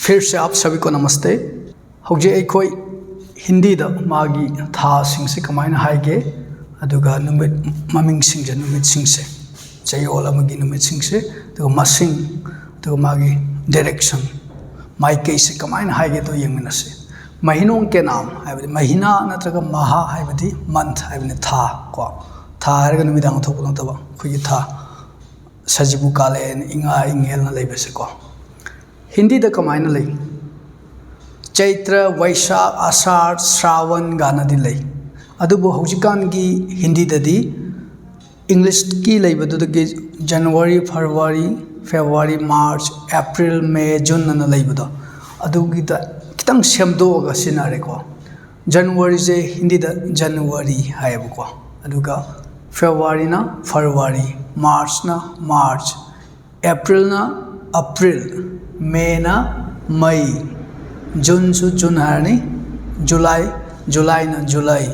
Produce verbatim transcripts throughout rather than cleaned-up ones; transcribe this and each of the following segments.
फिर से आप सभी को नमस्ते। ꯍꯧꯖꯤꯛ ꯑꯩꯈꯣꯏ ꯍꯤꯟꯗꯤꯗ ꯃꯥꯒꯤ ꯊꯥꯁꯤꯡꯁꯦ ꯀꯃꯥꯏꯅ ꯍꯥꯏꯒꯦ, ꯑꯗꯨꯒ ꯅꯨꯃꯤꯠ ꯃꯃꯤꯡꯁꯤꯡꯁꯦ, ꯅꯨꯃꯤꯠꯁꯤꯡꯁꯦ, ꯆꯌꯣꯜ ꯑꯃꯒꯤ ꯅꯨꯃꯤꯠꯁꯤꯡꯁꯦ, ꯑꯗꯨꯒ ꯃꯁꯤꯡ, ꯑꯗꯨꯒ ꯃꯥꯒꯤ ꯗꯥꯏꯔꯦꯛꯁꯟ, ꯃꯥꯏꯀꯩꯁꯦ ꯀꯃꯥꯏꯅ ꯍꯥꯏꯒꯦꯗꯣ ꯌꯦꯡꯃꯤꯟꯅꯁꯤ꯫ ꯃꯍꯤꯅꯣꯡ ꯀꯦ ꯅꯥꯝ ꯍꯥꯏꯕꯗꯤ ꯃꯍꯤꯅꯥ ꯅꯠꯇ꯭ꯔꯒ ꯃꯍꯥ ꯍꯥꯏꯕꯗꯤ ꯃꯟꯊ ꯍꯥꯏꯕꯅꯤ, ꯊꯥ ꯀꯣ꯫ ꯊꯥ ꯍꯥꯏꯔꯒ ꯅꯨꯃꯤꯗꯥꯡ ꯊꯣꯛꯄ ꯅꯠꯇꯕ, ꯑꯩꯈꯣꯏꯒꯤ ꯊꯥ, ꯁꯖꯤꯕꯨ, ꯀꯥꯂꯦꯟ, ꯏꯉꯥ, ꯏꯉꯦꯜꯅ ꯂꯩꯕꯁꯦꯀꯣ꯫ ꯍꯤꯟꯗꯤꯗ ꯀꯃꯥꯏꯅ ꯂꯩ? ꯆꯩꯇ꯭ꯔ, ꯋꯩꯁꯥꯈ, ꯑꯁꯥꯔ, ꯁ꯭ꯔꯥꯋꯟ ꯒꯥꯅꯗꯤ ꯂꯩ꯫ ꯑꯗꯨꯕꯨ ꯍꯧꯖꯤꯛꯀꯥꯟꯒꯤ ꯍꯤꯟꯗꯤꯗꯗꯤ ꯏꯪꯂꯤꯁꯀꯤ ꯂꯩꯕꯗꯨꯗꯒꯤ January, February, February, March, April, May, June ꯑꯅ ꯂꯩꯕꯗꯣ, ꯑꯗꯨꯒꯤꯗ ꯈꯤꯇꯪ ꯁꯦꯝꯗꯣꯛꯑꯒ ꯁꯤꯖꯤꯟꯅꯔꯦꯀꯣ꯫ ꯖꯅꯋꯥꯔꯤꯁꯦ ꯍꯤꯟꯗꯤꯗ ꯖꯅꯋꯥꯔꯤ ꯍꯥꯏꯌꯦꯕꯀꯣ, ꯑꯗꯨꯒ ꯐꯦꯕ꯭ꯔꯨꯋꯥꯔꯤꯅ ꯐꯔꯋꯥꯔꯤ, ꯃꯥꯔꯆꯅ ꯃꯥꯔꯆ, ꯑꯦꯄ꯭ꯔꯤꯜꯅ ꯑꯄ꯭ꯔꯤꯜ, ꯃꯦꯅ ꯃꯩ, ꯖꯨꯟꯁꯨ ꯖꯨꯟ ꯍꯥꯏꯔꯅꯤ, ꯖꯨꯂꯥꯏ, ꯖꯨꯂꯥꯏꯅ ꯖꯨꯂꯥꯏ,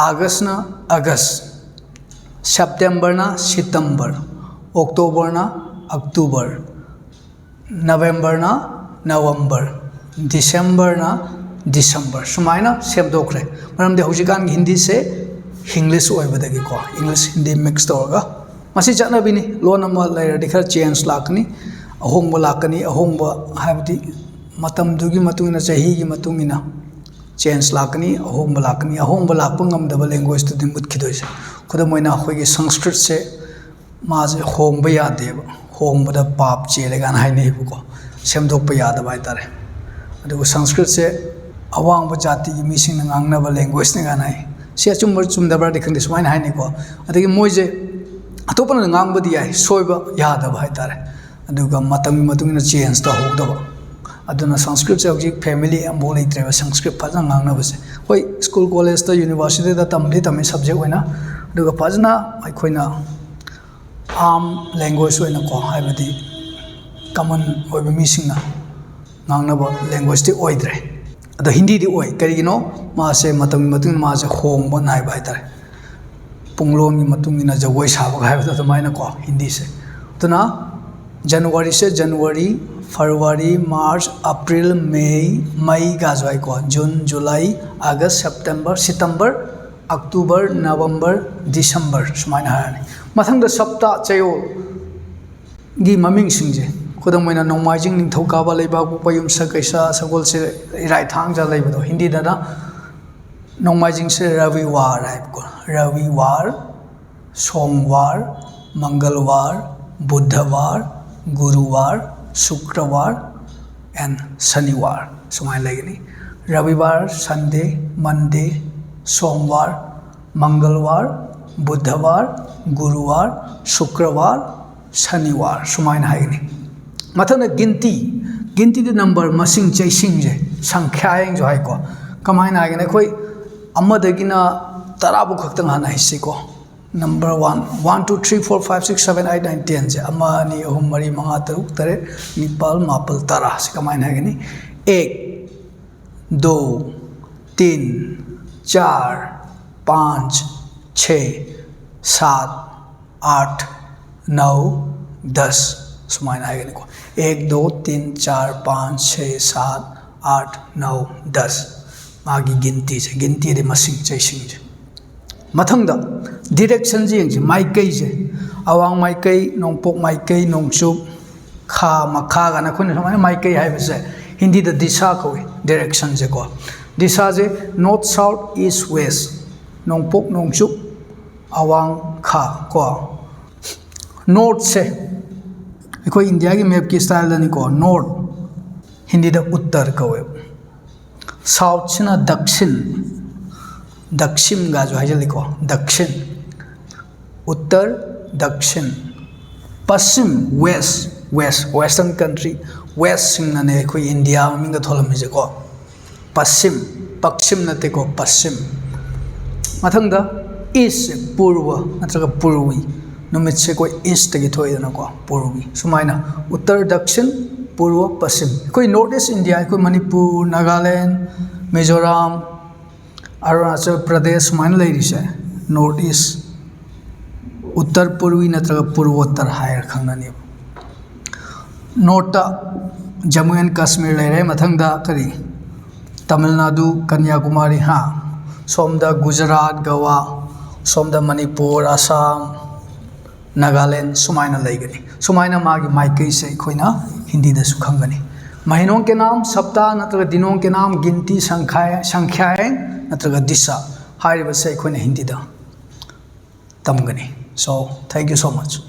ꯑꯥꯒꯁꯅ ꯑꯒꯁ, ꯁꯦꯞꯇꯦꯝꯕꯔꯅ ꯁꯤꯇꯝꯕꯔ, ꯑꯣꯛꯇꯣꯕꯔꯅ ꯑꯛꯇꯨꯕꯔ, ꯅꯕꯦꯝꯕꯔꯅ ꯅꯕꯝꯕꯔ, ꯗꯤꯁꯦꯝꯕꯔꯅ ꯗꯤꯁꯦꯝꯕꯔ, ꯁꯨꯃꯥꯏꯅ ꯁꯦꯝꯗꯣꯛꯈ꯭ꯔꯦ꯫ ꯃꯔꯝꯗꯤ ꯍꯧꯖꯤꯛꯀꯥꯟꯒꯤ ꯍꯤꯟꯗꯤꯁꯦ ꯏꯪꯂꯤꯁ ꯑꯣꯏꯕꯗꯒꯤꯀꯣ, ꯏꯪꯂꯤꯁ ꯍꯤꯟꯗꯤ ꯃꯤꯛꯁ ꯇꯧꯔꯒ꯫ ꯃꯁꯤ ꯆꯠꯅꯕꯤꯅꯤ, ꯂꯣꯟ ꯑꯃ ꯂꯩꯔꯗꯤ ꯈꯔ ꯆꯦꯟꯖ ꯂꯥꯛꯀꯅꯤ, ꯑꯍꯣꯡꯕ ꯂꯥꯛꯀꯅꯤ꯫ ꯑꯍꯣꯡꯕ ꯍꯥꯏꯕꯗꯤ ꯃꯇꯝꯗꯨꯒꯤ ꯃꯇꯨꯡ ꯏꯟꯅ, ꯆꯍꯤꯒꯤ ꯃꯇꯨꯡ ꯏꯟꯅ ꯆꯦꯟꯖ ꯂꯥꯛꯀꯅꯤ, ꯑꯍꯣꯡꯕ ꯂꯥꯛꯀꯅꯤ꯫ ꯑꯍꯣꯡꯕ ꯂꯥꯛꯄ ꯉꯝꯗꯕ ꯂꯦꯡꯒ꯭ꯋꯦꯖꯇꯨꯗꯤ ꯃꯨꯠꯈꯤꯗꯣꯏꯁꯦ꯫ ꯈꯨꯗꯝ ꯑꯣꯏꯅ, ꯑꯩꯈꯣꯏꯒꯤ ꯁꯪꯁꯀ꯭ꯔꯤꯠꯁꯦ, ꯃꯥꯁꯦ ꯍꯣꯡꯕ ꯌꯥꯗꯦꯕ, ꯍꯣꯡꯕꯗ ꯄꯥꯞ ꯆꯦꯜꯂꯦ ꯀꯥꯏꯅ ꯍꯥꯏꯅꯩꯕꯀꯣ, ꯁꯦꯝꯗꯣꯛꯄ ꯌꯥꯗꯕ ꯍꯥꯏꯇꯥꯔꯦ꯫ ꯑꯗꯨꯒ ꯁꯪꯁꯀ꯭ꯔꯤꯠꯁꯦ ꯑꯋꯥꯡꯕ ꯖꯥꯇꯤꯒꯤ ꯃꯤꯁꯤꯡꯅ ꯉꯥꯡꯅꯕ ꯂꯦꯡꯒ꯭ꯋꯦꯖꯅꯤ ꯀꯥꯏꯅ ꯍꯥꯏ꯫ ꯁꯤ ꯑꯆꯨꯝꯕ꯭ꯔꯥ ꯆꯨꯝꯗꯕ꯭ꯔꯥꯗꯤ ꯈꯪꯗꯦ, ꯁꯨꯃꯥꯏꯅ ꯍꯥꯏꯅꯩꯀꯣ꯫ ꯑꯗꯒꯤ ꯃꯣꯏꯁꯦ ꯑꯇꯣꯞꯄꯅ ꯉꯥꯡꯕꯗꯤ ꯌꯥꯏ, ꯁꯣꯏꯕ ꯌꯥꯗꯕ ꯍꯥꯏꯇꯥꯔꯦ꯫ ꯑꯗꯨꯒ ꯃꯇꯝꯒꯤ ꯃꯇꯨꯡ ꯏꯟꯅ ꯆꯦꯟꯖ ꯇꯧꯍꯧꯗꯕ꯫ ꯑꯗꯨꯅ ꯁꯪꯁꯀ꯭ꯔꯤꯠꯁꯦ ꯍꯧꯖꯤꯛ ꯐꯦꯃꯤꯂꯤ ꯑꯃꯐꯥꯎ ꯂꯩꯇ꯭ꯔꯦꯕ, ꯁꯪꯁꯀ꯭ꯔꯤꯠ ꯐꯖꯅ ꯉꯥꯡꯅꯕꯁꯦ꯫ ꯍꯣꯏ, ꯁ꯭ꯀꯨꯜ, ꯀꯣꯂꯦꯖꯇ, ꯌꯨꯅꯤꯚꯔꯁꯤꯇꯤꯗ ꯇꯝꯗꯤ ꯇꯝꯃꯤ ꯁꯕꯖꯦꯛ ꯑꯣꯏꯅ, ꯑꯗꯨꯒ ꯐꯖꯅ ꯑꯩꯈꯣꯏꯅ ꯑꯥꯝ ꯂꯦꯡꯒ꯭ꯋꯦꯖ ꯑꯣꯏꯅꯀꯣ, ꯍꯥꯏꯕꯗꯤ ꯀꯃꯟ ꯑꯣꯏꯕ ꯃꯤꯁꯤꯡꯅ ꯉꯥꯡꯅꯕ ꯂꯦꯡꯒ꯭ꯋꯦꯖꯇꯤ ꯑꯣꯏꯗ꯭ꯔꯦ꯫ ꯑꯗꯣ ꯍꯤꯟꯗꯤꯗꯤ ꯑꯣꯏ꯫ ꯀꯔꯤꯒꯤꯅꯣ? ꯃꯥꯁꯦ ꯃꯇꯝꯒꯤ ꯃꯇꯨꯡ ꯏꯟꯅ ꯃꯥꯁꯦ ꯍꯣꯡꯕ ꯅꯥꯏꯕ ꯍꯥꯏꯇꯥꯔꯦ꯫ ꯄꯨꯡꯂꯣꯟꯒꯤ ꯃꯇꯨꯡ ꯏꯟꯅ ꯖꯒꯣꯏ ꯁꯥꯕꯒ ꯍꯥꯏꯕꯗꯣ ꯑꯗꯨꯃꯥꯏꯅꯀꯣ, ꯍꯤꯟꯗꯤꯁꯦ꯫ ꯑꯗꯨꯅ ꯖꯅꯋꯥꯔꯤꯁꯦ ꯖꯅꯋꯥꯔꯤ, ꯐꯦꯕ꯭ꯔꯨꯋꯥꯔꯤ, ꯃꯥꯔꯆ, ꯑꯦꯄ꯭ꯔꯤꯜ, ꯃꯦ, ꯃꯩ ꯒꯥꯁꯨ ꯍꯥꯏꯀꯣ, ꯖꯨꯟ, ꯖꯨꯂꯥꯏ, ꯑꯥꯒꯁ, ꯁꯦꯞꯇꯦꯝꯕꯔ, ꯁꯤꯇꯦꯝꯕꯔ, ꯑꯣꯛꯇꯣꯕꯔ, ꯅꯕꯦꯝꯕꯔ, ꯗꯤꯁꯦꯝꯕꯔ ꯁꯨꯃꯥꯏꯅ ꯍꯥꯏꯔꯅꯤ꯫ ꯃꯊꯪꯗ ꯁꯞꯇꯥ ꯆꯌꯣꯜꯒꯤ ꯃꯃꯤꯡꯁꯤꯡꯁꯦ, ꯈꯨꯗꯝ ꯑꯣꯏꯅ ꯅꯣꯡꯃꯥꯏꯖꯤꯡ, ꯅꯤꯡꯊꯧꯀꯥꯕ, ꯂꯩꯕꯥꯛꯄꯣꯛꯄ, ꯌꯨꯝꯁꯀꯩꯁ, ꯁꯒꯣꯜꯁꯦꯜ, ꯏꯔꯥꯏ, ꯊꯥꯡꯖ ꯂꯩꯕꯗꯣ, ꯍꯤꯟꯗꯤꯗꯅ ꯅꯣꯡꯃꯥꯏꯖꯤꯡꯁꯦ ꯔꯕꯤꯋꯥꯔ ꯍꯥꯏꯕꯀꯣ, ꯔꯕꯤꯋꯥꯔ, ꯁꯣꯝꯋꯥꯔ, ꯃꯪꯒꯜꯋꯥꯔ, ꯕꯨꯙꯋꯥꯔ, ꯒꯨꯔꯨꯋꯥꯔ, ꯁꯨꯀ꯭ꯔꯋꯥꯔ and ꯁꯅꯤꯋꯥꯔ ꯁꯨꯃꯥꯏꯅ ꯂꯩꯒꯅꯤ꯫ ꯔꯕꯤꯋꯥꯔ, ꯁꯟꯗꯦ, ꯃꯟꯗꯦ, ꯁꯣꯝꯋꯥꯔ, ꯃꯪꯒꯜꯋꯥꯔ, ꯕꯨꯙꯋꯥꯔ, ꯒꯨꯔꯨꯋꯥꯔ, ꯁꯨꯀ꯭ꯔꯋꯥꯔ, ꯁꯅꯤꯋꯥꯔ ꯁꯨꯃꯥꯏꯅ ꯍꯥꯏꯒꯅꯤ꯫ ꯃꯊꯪꯗ ꯒꯤꯟꯇꯤ꯫ ꯒꯤꯟꯇꯤꯗꯤ ꯅꯝꯕꯔ, ꯃꯁꯤꯡ, ꯆꯩꯁꯤꯡꯁꯦ, ꯁꯪꯈ꯭ꯌꯥ ꯍꯥꯏꯅꯁꯨ ꯍꯥꯏꯀꯣ꯫ ꯀꯃꯥꯏꯅ ꯍꯥꯏꯒꯅꯤ? ꯑꯩꯈꯣꯏ ꯑꯃꯗꯒꯤꯅ ꯇꯔꯥꯕꯨ ꯈꯛꯇꯪ ꯍꯥꯟꯅ ꯍꯩꯁꯤꯀꯣ꯫ Number one, one, two, three, four, five, six, seven, eight, nine, ꯇꯦꯟꯁꯦ, ꯑꯃ, ꯑꯅꯤ, ꯑꯍꯨꯝ, ꯃꯔꯤ, ꯃꯉꯥ, ꯇꯔꯨꯛ, ꯇꯔꯦꯠ, ꯅꯤꯄꯥꯜ, ꯃꯥꯄꯜ, ꯇꯔꯥ꯫ ꯁꯤ ꯀꯃꯥꯏꯅ ꯍꯥꯏꯒꯅꯤ? ꯑꯦꯛ, ꯗꯣ, ꯇꯤꯟ, ꯆꯥꯔ, ꯄꯥꯟꯆ, ꯆꯦ, ꯁꯥꯠ, ꯑꯥꯠ, ꯅꯧ, ꯗꯁ ꯁꯨꯃꯥꯏꯅ ꯍꯥꯏꯒꯅꯤꯀꯣ꯫ ꯑꯦꯛ, ꯗꯣ, ꯇꯤꯟ, ꯆꯥꯔ, ꯄꯥꯟꯆ, ꯆꯦ, ꯁꯥꯠ, ꯑꯥꯠ, ꯅꯧ, ꯗꯁ꯫ ꯃꯥꯒꯤ ꯒꯤꯟꯇꯤꯁꯦ, ꯒꯤꯟꯇꯤꯗꯤ ꯃꯁꯤꯡ ꯆꯩꯁꯤꯡꯁꯦ꯫ ꯃꯊꯪꯗ ꯗꯤꯔꯦꯛꯁꯟꯁꯦ ꯌꯦꯡꯁꯦ꯫ ꯃꯥꯏꯀꯩꯁꯦ, ꯑꯋꯥꯡ ꯃꯥꯏꯀꯩ, ꯅꯣꯡꯄꯣꯛ ꯃꯥꯏꯀꯩ, ꯅꯣꯡꯆꯨꯞ, ꯈꯥ, ꯃꯈꯥ ꯀꯥꯏꯅ ꯑꯩꯈꯣꯏꯅ ꯁꯨꯃꯥꯏꯅ ꯃꯥꯏꯀꯩ ꯍꯥꯏꯕꯁꯦ ꯍꯤꯟꯗꯤꯗ ꯗꯤꯁꯥ ꯀꯧꯏ, ꯗꯤꯔꯦꯛꯁꯟꯁꯦꯀꯣ꯫ ꯗꯤꯁꯥꯁꯦ ꯅꯣꯔꯠ, ꯁꯥꯎꯠ, ꯏꯁ, ꯋꯦꯁ, ꯅꯣꯡꯄꯣꯛ, ꯅꯣꯡꯆꯨꯞ, ꯑꯋꯥꯡ, ꯈꯥ ꯀꯣ꯫ ꯅꯣꯔꯠꯁꯦ ꯑꯩꯈꯣꯏ ꯏꯟꯗꯤꯌꯥꯒꯤ ꯃꯦꯞꯀꯤ ꯁ꯭ꯇꯥꯏꯜꯗꯅꯤꯀꯣ, ꯅꯣꯔꯠ, ꯍꯤꯟꯗꯤꯗ ꯎꯠꯇꯔ ꯀꯧꯋꯦꯕ꯫ ꯁꯥꯎꯠꯁꯤꯅ ꯗꯛꯁꯤꯟ, ꯗꯛꯁꯤꯝꯒꯁꯨ ꯍꯥꯏꯖꯜꯂꯤꯀꯣ, ꯗꯛꯁꯤꯟ, ꯎꯠꯇꯔ, ꯗꯛꯁꯤꯟ꯫ ꯄꯁꯤꯝ, ꯋꯦꯁ, ꯋꯦꯁ, ꯋꯦꯁꯇꯔꯟ ꯀꯟꯇ꯭ꯔꯤ, ꯋꯦꯁꯁꯤꯡꯅꯅꯦ ꯑꯩꯈꯣꯏ ꯏꯟꯗꯤꯌꯥ ꯃꯃꯤꯡꯗ ꯊꯣꯜꯂꯝꯃꯤꯁꯦꯀꯣ꯫ ꯄꯁꯤꯝ, ꯄꯛꯁꯤꯝ ꯅꯠꯇꯦꯀꯣ, ꯄꯁꯤꯝ꯫ ꯃꯊꯪꯗ ꯏꯁ, ꯄꯨꯔꯕ ꯅꯠꯇ꯭ꯔꯒ ꯄꯨꯔꯕꯤ꯫ ꯅꯨꯃꯤꯠꯁꯦ ꯑꯩꯈꯣꯏ ꯏꯁꯇꯒꯤ ꯊꯣꯛꯏꯗꯅꯀꯣ, ꯄꯨꯔꯕꯤ꯫ ꯁꯨꯃꯥꯏꯅ ꯎꯠꯇꯔ, ꯗꯛꯁꯤꯟ, ꯄꯨꯔꯕ, ꯄꯁꯤꯝ꯫ ꯑꯩꯈꯣꯏ ꯅꯣꯔꯠ ꯏꯁ ꯏꯟꯗꯤꯌꯥ, ꯑꯩꯈꯣꯏ ꯃꯅꯤꯄꯨꯔ, ꯅꯥꯒꯥꯂꯦꯟ, ꯃꯤꯖꯣꯔꯥꯝ, ꯑꯔꯨꯅꯥꯆꯜ ꯄ꯭ꯔꯗꯦꯁ ꯁꯨꯃꯥꯏꯅ ꯂꯩꯔꯤꯁꯦ ꯅꯣꯔꯠ ꯏꯁ, ꯎꯠꯇꯔ ꯄꯨꯔꯕꯤ ꯅꯠꯇ꯭ꯔꯒ ꯄꯨꯔꯕꯣꯠꯇꯔ ꯍꯥꯏꯔ ꯈꯪꯅꯅꯦꯕ꯫ ꯅꯣꯔꯠꯇ ꯖꯃꯨ ꯑꯦꯟ ꯀꯥꯁꯃꯤꯔ ꯂꯩꯔꯦ, ꯃꯊꯪꯗ ꯀꯔꯤ, ꯇꯥꯃꯤꯜ ꯅꯥꯗꯨ, ꯀꯟꯌꯥꯀꯨꯃꯥꯔꯤ, ꯍꯥ, ꯁꯣꯝꯗ ꯒꯨꯖꯔꯥꯠ, ꯒꯋꯥ, ꯁꯣꯝꯗ ꯃꯅꯤꯄꯨꯔ, ꯑꯁꯥꯝ, ꯅꯥꯒꯥꯂꯦꯟ, ꯁꯨꯃꯥꯏꯅ ꯂꯩꯒꯅꯤ꯫ ꯁꯨꯃꯥꯏꯅ ꯃꯥꯒꯤ ꯃꯥꯏꯀꯩꯁꯦ ꯑꯩꯈꯣꯏꯅ ꯍꯤꯟꯗꯤꯗꯁꯨ ꯈꯪꯒꯅꯤ꯫ ꯃꯍꯤꯅꯣꯡ ꯀꯦ ꯅꯥꯝ, ꯁꯞꯇꯥ ꯅꯠꯇ꯭ꯔꯒ ꯗꯤꯅꯣꯡ ꯀꯦ ꯅꯥꯝ, ꯒꯤꯟꯇꯤ, ꯁꯪꯈ꯭ꯌꯥ, ꯁꯪꯈ꯭ꯌꯥ ꯅꯠꯇ꯭ꯔꯒ ꯗꯤꯁꯥ ꯍꯥꯏꯔꯤꯕꯁꯦ ꯑꯩꯈꯣꯏꯅ ꯍꯤꯟꯗꯤꯗ ꯇꯝꯒꯅꯤ꯫ So, thank you so much.